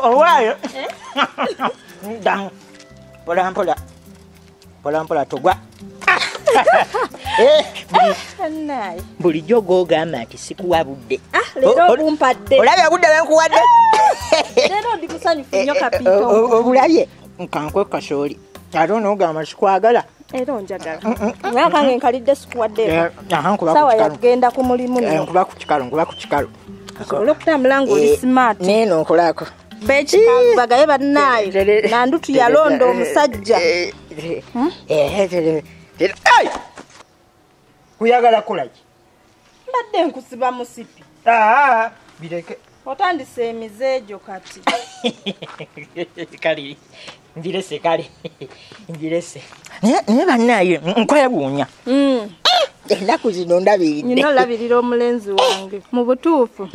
Owaayo. Dang. Mpola mpola. Mpola mpola togwa. Bulijjo gw'ogamba nti sikuwa budde. Leero bumpadde. Olabye obudde bwe nkuwadde? Leero ndi musanyufu nnyo Kapiito. Obulabye nkankwe kasooli. Ate onoogamba sikwagala. Era onjagala. Naye kange nkalidde sikuwadde. Sawa yakugenda ku mulimu nno. Nkuba ku kikalu, nkuba ku kikalu. Osobola okutambula ng'oli smart. Neeno nkolako. Bekikalu bagaye bannaayo. Nandutu yalonda omusajja. Kuyagala kukola ki? Mbadde nkusiba musipi. Bireke. Otandise emize egyo kati. Kale ngirese kale. Ngirese. Naye bannaayo nkwewuunya. Ennaku zino ndabiridde. Nina olabirira omulenzi wange. Mu butuufu.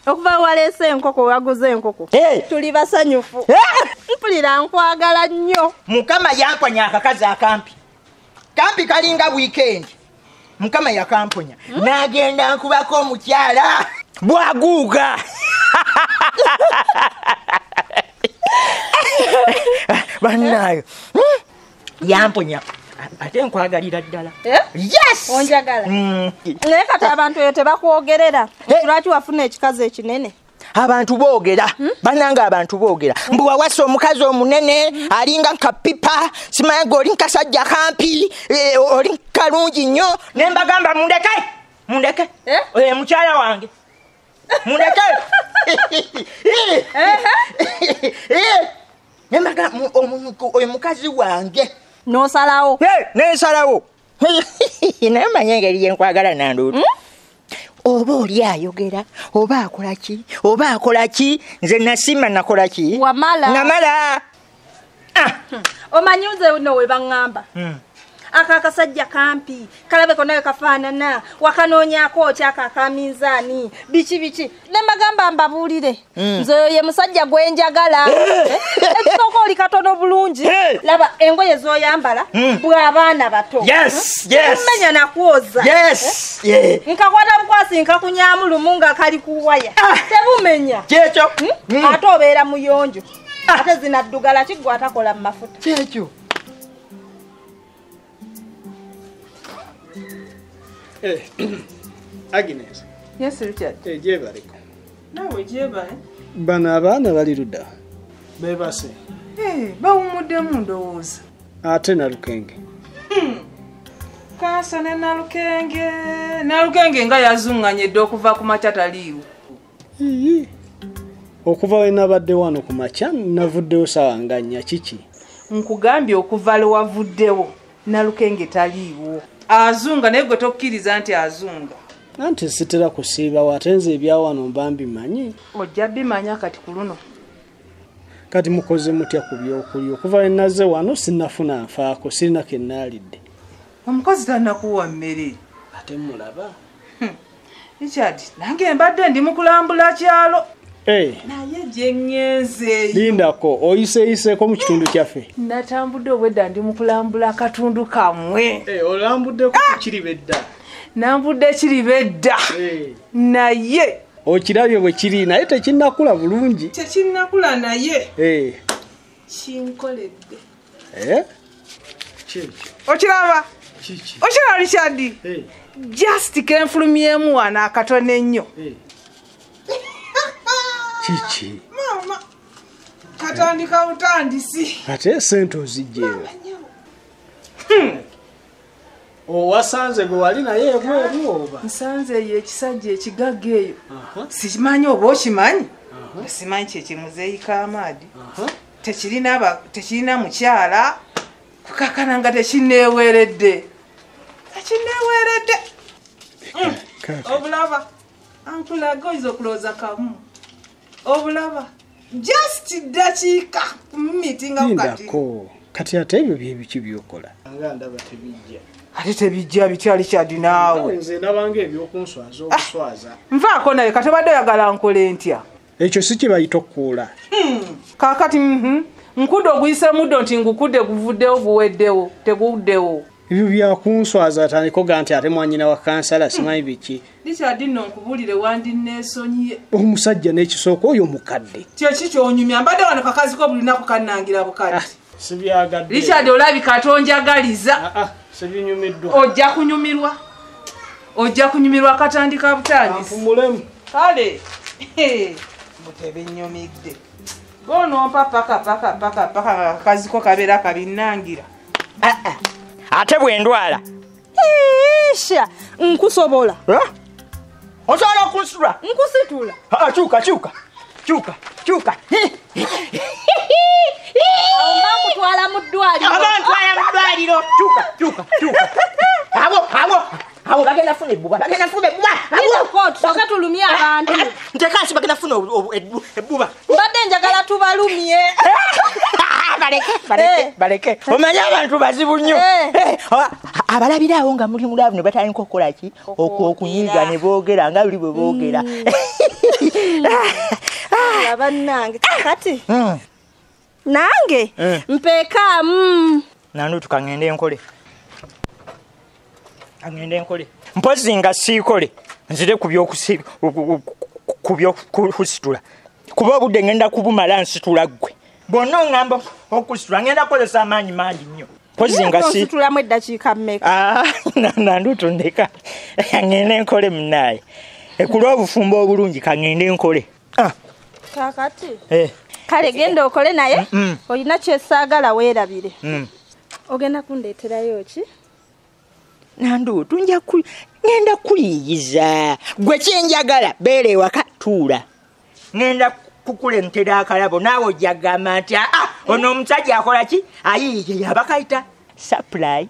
Okuva waleese enkoko waguze enkoko. Tuli basanyufu. Mpulira nkwagala nnyo. Mukama yamponya akakazi akampi. Kampi kalinga weekend. Mukama yakamponya. Nagenda nkubako omukyala. Bwaguuga. Bannaayo. Yamponya. Ate nkwagalira ddala. Yes! Onjagala. Naye kati abantu eyo tebakwogerera. Lwaki wafuna ekikazi ekinene? Abantu boogera. Bannange abantu boogera. Mbu wawasa omukazi omunene, alinga nkapipa, simanyi ng'oli nkasajja kampi, oli kalungi nnyo. Ne mbagamba mundeke. Mundeke. Mukyala wange. Mundeke. Ne mbagamba oyo mukazi wange. N'osalawo. Nensalawo. Naye manya engeri gye nkwagala Nandutu. Oba oli ayogera, oba akola ki, oba akola ki, nze nasiima nakola ki? Wamala. Namala. Omanyi nze nno we baŋŋamba. Aka akasajja kampi, kalabeko nawe kafaanana, wakanoonyaako ki ako akaminzaani, biki biki. Ne mbagamba mbabuulire. Nze oyo ye musajja gwe njagala. Ekisooka oli katono bulungi. Laba engoye z'oyambala bw'abaana bato. Yes, yes. Mmenya nakwoza. Yes. Nkakwata bukwasi nkakunyamu lumu nga kali ku waya. Tebumenya. Kyekyo. Ate obeera muyonjo. Ate zinaddugala kiggwa atakola mu mafuta. Kyekyo. Agnes. Yes, Richard. Gyebaleko. Naawe gyebale. Bano abaana bali ludda. Beebase. Bawummuddemu ndowooza. Ate Nalukenge. Kansa ne Nalukenge. Nalukenge nga yazuŋŋanye dda okuva ku makya taliiwo. Okuva we nabadde wano ku makya navuddewo ssaawa nga nnya kiki? Nkugambye okuva lwe wavuddewo Nalukenge taliiwo. Azunga naye gwe tokkiriza nti azunga. Anti sitera kusiibawo ate nze ebyawano mba mbimanyi. Ojja bimanya kati ku luno. Kati mukoze mutya ku byokulya? Okuva we nazze wano sinnafuna nfaako, sirina ke nnaalidde. Omukozi tannakuwa mmere. Ate mulaba? Richard, nange mbadde ndi mu kulambula kyalo. Naye gye ŋŋenze. Lindako, oyiseeyiseeko mu kitundu kyaffe. Natambudde obwedda ndi mu kulambula akatundu kammwe. Olambuddeko ku kiriba edda. Nambudde kiriba edda. Naye. Okirabye bwe kiri naye tekinnakula bulungi. Tekinnakula naye. Kinkoledde. Kiki? Okiraba? Kiki? Okiraba Richard? Just kenfulumyemu wano akatono ennyo. Kiki? Maama, katandika butandisi. Ate ssente oziggyeyo. Owasanze gwe wali naye ebweru oba? Nsanze eyo ekisajja ekigagga eyo. Sikimanyi oba okimanyi? Simanyi kye kimuzeeyi Kamaadi. Tekirina mukyala. Kukakana nga tekinneeweeredde. Tekinneeweeredde. Obulaba. Ankulaga oyinza okulowooza kamu. Obulaba. Just ddakiika mumiitinga kati. Lindako. Kati ate ebyo bye biki by'okola? Nga ndaba tebijja. Ate tebijja bitya Richard naawe? Nze ndabanga eby'okunswaza obuswaza. Nvaako naye kati obadde oyagala nkole ntya? Ekyo si kye bayita okukuula. Kaakati nkudde oguyise muddo nti ngukudde guvuddewo guweddewo teguwuddewo. Ebyo byakunswaza atandika oga nti ate mwanyina wa kansala simanyi biki. Richard nno nkubuulire wandinneesonyiye. Omusajja n'ekisooka oyo mukadde. Kyeki ky'onyumya mbadde wano kakazi ko buli lunaku kannangira bukadde. Sibyagadde. Richard olabika tonjagaliza. Sibinyumiddwa. Ojja kunyumirwa. Ojja kunyumirwa akatandika butandisi. Mpumulemu. Kale. Mutebinyumidde. Gonompa paka paka paka paka kakazi ko kabeera kabinnangira. Ate bwe ndwala. Isha, nkusobola. Osobola okunsitula? Nkusitula. Kyuka kyuka. Kyuka kyuka. Awo mba nkutwala mu ddwaliro. Aba ntwala mu ddwaliro. Kyuka kyuka kyuka. Abo abo abo bagenda funa ebbuba. Bagenda funa ebbuba. Abo tusooke tulumye abantu. Nteeka nsi bagenda funa ebbuba. Mbadde njagala tubalumye. Baleke baleke baleke. Omanyi abantu bazibu nnyo. Abalabiraawo nga muli mulaavu ne batandika okukola ki? Okunyiiga ne boogera nga buli bwe boogera. Bannange kati nange mpeekaamu. Nandutuka ngende nkole. Ngende nkole. Mpozzi nga siikole nzire ku byokusitula. Kuba obudde ngenda kubumala nsitula ggwe. Bonna oŋŋamba okusitula ngenda kukozesa amaanyi mangi nnyo. Mpozzi nga si ositulamu eddakiika mmeka? Nandutu ndeka. Ngende nkole munnaaye. Ekulwa obufumbo obulungi ka ngende nkole. Kaakati kale genda okole naye olina kyesaagala weerabire. Ogenda kundeeterayo ki? Nandutu ngenda kuyiyiza. Gwe kyenjagala beera ewaka tuula. Ngenda kukuleetera akalabo naawe ojja kugamba nti ono omusajja akola ki? Ayiyiye abakayita supply.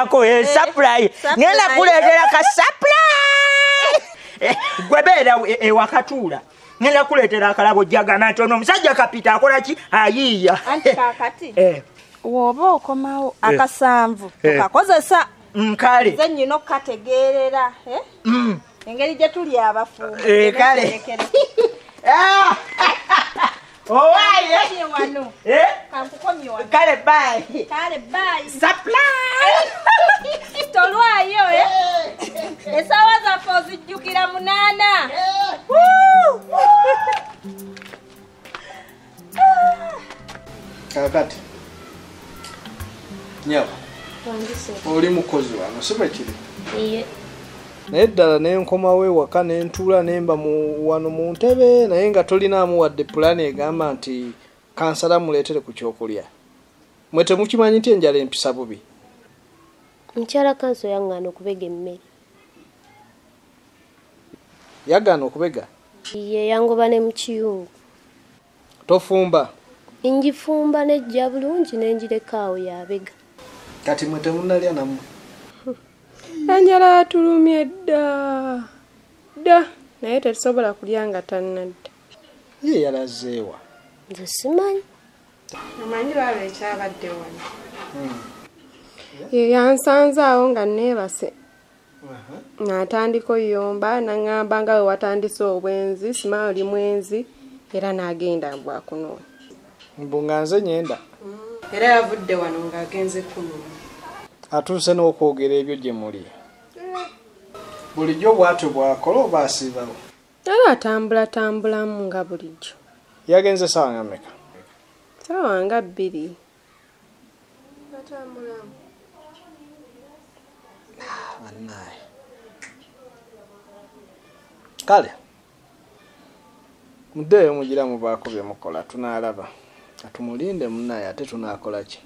Ako supply. Ngenda kuleetera ka supply. Gwe beera ewaka tuula. Ngenda kuleetera akalabo ojja kugamba nti ono omusajja kapita akola ki? Ayiiya. Anti kaakati woba okomawo akasanvu okakozesa. Kale. Nze nnyina okukategeerera. Engeri gye tuli abafumbo. Kale. Owaye. Wano. Kankukomye wano. Kale bye. Kale bye. Supply. Tolwayo Essaawa zaffe ozijjukira 8. Kaakati nyabo oli mukozi wano si bwe kiri? Naye ddala ne nkomawo ewaka ne ntuula ne mba wano mu ntebe naye nga tolinaamu wadde pulaani egamba nti kansala muleetere ku kyokulya. Mwe temukimanyi nti enjala empisa bubi? Mukyala kanso yaŋŋaana okubega emmere. Yagaana okubega? Ye yangoba ne mu kiyungu. Tofumba? Ngifumba nejja bulungi ne ngireka awo yabega. Kati mwe temunnalya nammwe? Enjala yatulumye dda dda naye tetusobola kulya nga tannadda. Ye yalazeewa? Nze simanyi. Omanyi baaba ekyabadde wano. Ye yansanze awo nga neebase. N'atandika oyomba n'aŋŋamba nga we watandise obwenzi simanyi oli mwenzi era n'agenda bwakunoonya. Mbu nga nze nyenda? Era yavudde wano ng'agenze kunoonya. Atuuse n'okwogera ebyo gye muli. Bulijjo bw'atyo bw'akola oba asiibawo? Era atambulatambulamu nga bulijjo. Yagenze ssaawa nga mmeka? Ssaawa nga 2. Atambulamu. Bannaaye. Kale. Muddeeyo mugira mubaako bye mukola tunaalaba. Atumulinde munnaye ate tunaakola ki?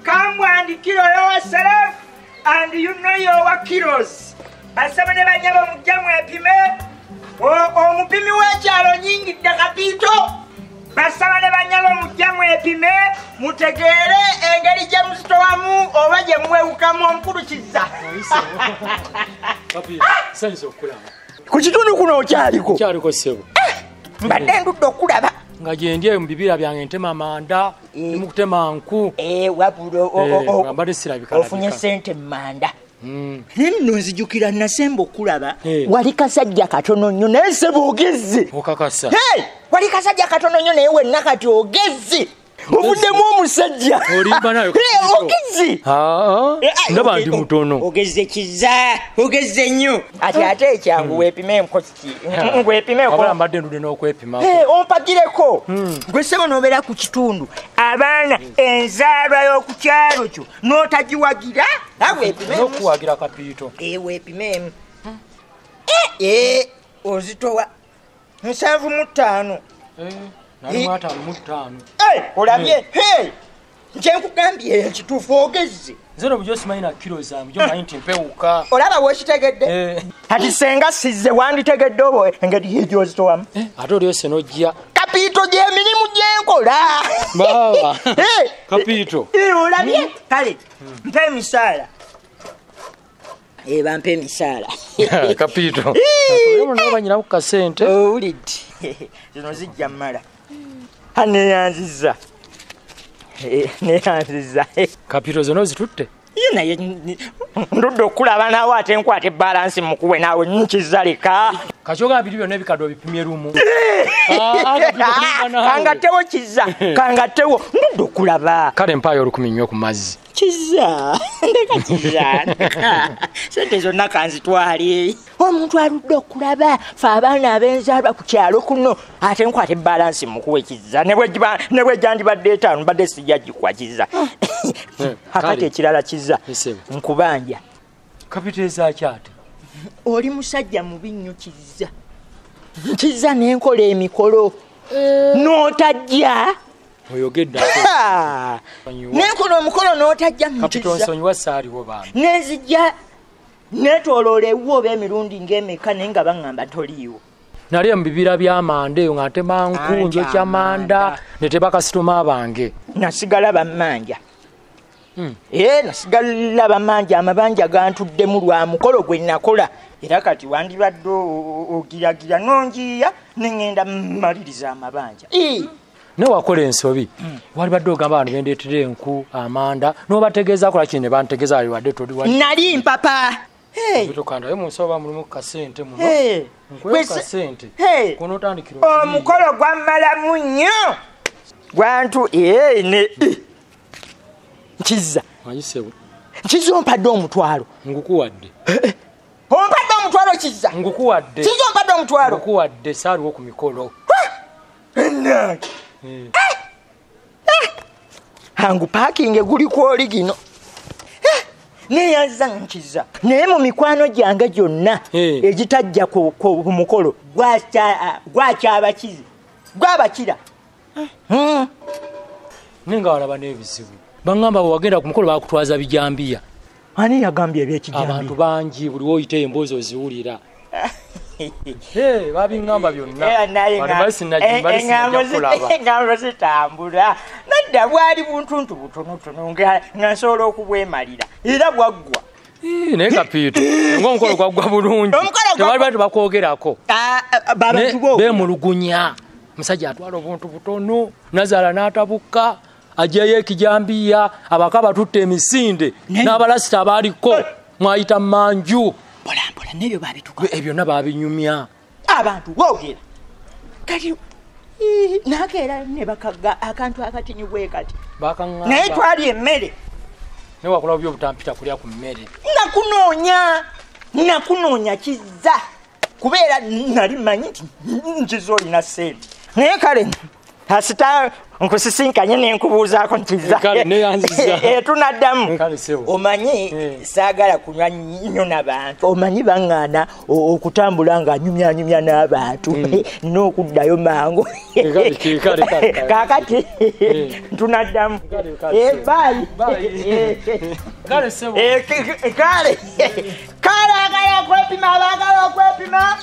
Come and kill yourself and you know your kilos. Basaba ne banyabo mujja mwepime. Omupimi w'ekyalo nyingidde kapito. Basaba ne banyabo mujja mwepime mutegeere engeri gye muzitowamu oba gye mwewukamu omukulu kizza. Papi, sanyusa okulaba. Ku kitundu kuno okyaliko? Nkyaliko ssebo. Mbadde ndudde okulaba. Nga gye ndi eyo mu bibira byange ntema manda, ndi mu kutema nku. Wabula mbadde sirabika. Ofunye ssente mu manda. Naye nno nzijukira nasemba okulaba wali kasajja katono nnyo naye ssebo ogezze. Okakasa. Wali kasajja katono nnyo naye wenna kati ogezze. Ovuddemu omusajja. Olimba nayo. Ogezze. Ndaba ndi mutono. Ogezze kiza, ogezze nnyo. Ati ate ekyangu weepime enkosi. Weepimeko. Wabula mbadde ndudde n'okwepimako. Ompagireko. Gwe ssebo n'obeera ku kitundu. Abaana enzaalwa y'oku kyalo kyo n'otagiwagira. Weepimemu. N'okuwagira Kapiito. Weepimemu. Ozitowa 75. 55. Olabye, nje nkugambye ekituufu ogezze. Nze no bujo simanyi na kilo zange, gyo manyi nti mpewuka. Olaba w'okitegedde? Kati senga sizze wanditegedde obo engeri y'egyozitowamu. Ate olyose n'ojja. Kapiito gy'emirimu gyenkola. Baaba. Kapiito. Olabye? Kale, mpa emisaala. Bampa emisaala. Kapiito. Olaba nyinaku kasente. Owulidde. Zino zijja mmala. Neyanziza. Neyanziza. Kapiito zino zitutte? Ye naye ndudde okulaba naawe ate nkwata ebbalansi mukuwe naawe nkizaleka. Kakyoga biri byonna ebikadde obipimye lumu. Kangattewo kiza, kangattewo ndudde okulaba. Kale mpaayo 1000 nywe ku mazzi. Kiza, ndeka kiza. Sente zonna kanzitwale. Omuntu aludde okulaba fe abaana ab'enzaalwa ku kyalo kuno ate nkwata ebbalansi mukuwe kiza. Ne bwe gyandibadde 5 mbadde sijja gikuwa kiza. Akati ekirala kiza nkubanja. Kapiito ezakyate. Oli musajja mubi nnyo kiza. Kiza n'enkola emikolo n'otajja. Oyogedde. N'enkola omukolo n'otajja mu kiza. Kapiito nsonyiwa saaliwo bambi. Nenzijja neetooloola ewuwo oba emirundi ng'emeka naye nga baŋŋamba toliiwo. Nali mu bibira by'amanda eyo nga ntema nku njokya manda ne teba kasitoma bange. Nasigala bammanja. Nasigala bammanja amabanja gantuddemu lwa mukolo gwe nakola. Era kati wandibadde ogiragira n'onjiya ne ŋŋenda mmaliriza amabanja. Naye wakola ensobi. Walibadde ogamba abantu bendeetera enku amanda n'obategeeza kola kino ne bantegeeza waliwadde toli wali. Nali mpapa. Kandayo mu nsawo mulimu kasente muno. Nkuwe kasente. Kunootandikira omukolo gwammalamu nnyo. Gwantu ne nkiza. Manyi ssebo. Nkiza ompadde omutwalo. Ngukuwadde. Ompadde omutwalo kiza. Ngukuwadde. Kiza ompadde omutwalo. Ngukuwadde saaliwo ku mikolo. Hangu parking guliko oli gino. Neyanziza nkiza. Naye mu mikwano gyange gyonna egitajja ku mukolo gwakyabakizi. Gwabakira. Ninga walaba n'ebizibu. Bangamba bwe wagenda ku mukolo bakutwaza bijambiya. Ani yagambye ebyekijambiya? Abantu bangi buli w'oyita emboozi oziwulira. Babingamba byonna. Engamba zitambula. Nadda bwali buntuntu butonotono nga nsobola okubwemalira. Era bwaggwa. Naye Kapiito, ng'omukolo gwaggwa bulungi. Tewali bantu bakwogerako. Beemulugunya. Musajja atwala obuntu butono, nazaala n'atabuka, aggyayo ekijambiya, abaka batutte emisinde, n'abalasita abaaliko mwayita manju. Mpola mpola n'ebyo babituka. Ebyo byonna babinyumya. Abantu boogera. Kati nakeera ne bakaga akantu akatini bwe kati. Bakaŋŋamba. Naye twali emmere. Naye wakola bubi obutampita kulya ku mmere. Nakunoonya kiza. Kubeera nali mmanyi nti nkiza olina ssente. Naye kale asita nkusisinkanye ne nkubuuzaako nkiza. Kale neyanziza. Tunaddamu. Omanyi saagala kunywa nnyo n'abantu. Omanyi baŋŋaana okutambula nga nyumyanyumya n'abantu n'okuddayo mangu. Kaakati tunaddamu. Bye. Kale ssebo. Kale. Kale agala okwepima, abaagala okwepima.